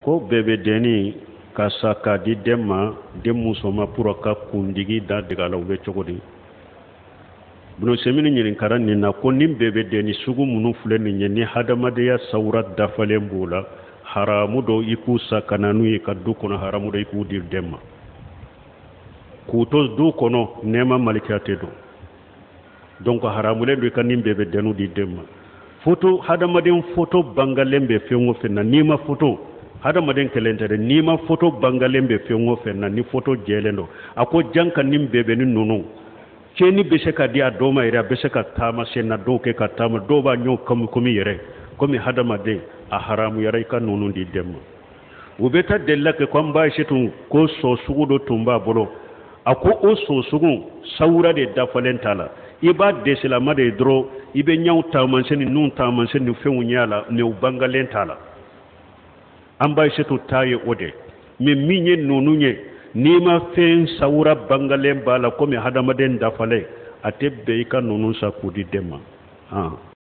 Ko bebedenni ka sa k'a di den ma, den muso ma pour ka kundigi da dege a la, u bɛ cogo di? Bunu Semini ɲininkara nin na ko nin bebedenni sugu minnu filɛ nin ye, ni hadamadenya sawura dafalen b'u la, haramu don i k'u sa ka na n'u ye ka du kɔnɔ, haramu don i k'u di den ma k'u to du kɔnɔ, nɛɛma malikiya tɛ don. Donc haramulen don i ka nin bebedenninw di den ma. Foto, hadamaden foto bangalen bɛ fɛn o fɛn na, n'i ma foto hadamaden kelen tɛ dɛ, n'i ma foto bangalen bɛ fɛn o fɛn na, ni foto jɛlen don, a ko jan ka nin bebenin ninnu tiɲɛni bɛ se ka di a dɔw ma yɛrɛ, a bɛ se ka taama sen na dɔw kɛ ka taama, dɔw b'a ɲɛw komi komi yɛrɛ komi hadamaden, a haramuyara i ka ninnu di den ma. U bɛ taa delila kɛ ko an ba Asetu ko so sugu dɔ tun b'a bolo, a ko o so sugu sawura de dafalen t'a la, i b'a desilama de ye dɔrɔn, i bɛ ɲɛw taamasiyɛn ni nun taamasiyɛn ni fɛnw ye a la, mais u bangalen t'a la. An ba Asetu ta ye o de, mais min ye ninnu ye, n'i ma fɛn sawura bangalen b'a la komi hadamaden dafalen, a tɛ bɛn i ka ninnu sa k'u di den ma.